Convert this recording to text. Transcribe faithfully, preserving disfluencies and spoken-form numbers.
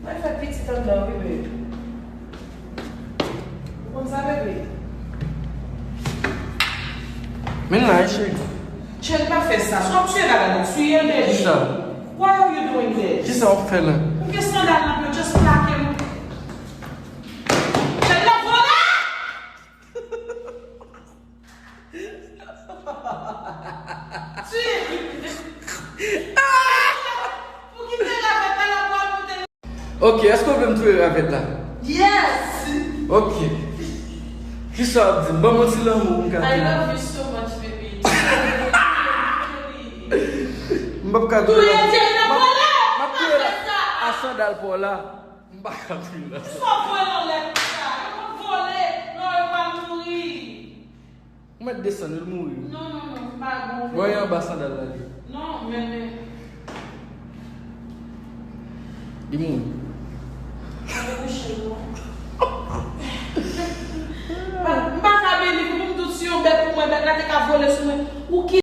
Mwen fè pitit anndan wi, baby. Ou konn sa, baby? Men la, cheri. Cheri, pa fè sa. Sa w ap swiye la, la, swiye l, baby. Kisa? What are you doing there? Kisa w ap fè la? Ou gen sandal nan pye w, just plake m. Cheri, la vole! Ti! Pou kite ravèt la, la pral pote. Ok, èske w vle m touye ravèt la? Yes! Ok. Kisa w ap di m? Ban m yon ti lanmou pou m ka I touye. Love you so much, baby. M p ap ka touye la. Touye, Jerry, nan m ap, vole! M ap touye la. Pa fè sa! A sandal pa w la. M pa ka touye la. Sa w voye anlè konsa? Yo konn vole, non, yo pa mouri. Ou mèt desann, yo mouri. Non, non, non, m pa gon. Voye anba sandal la, li. Non, men, men. Li mouri. Pa kouche, non. M pa, m pa ka beni pou m tout si yon bèt pou mwen, bèt la te ka vole sou mwen.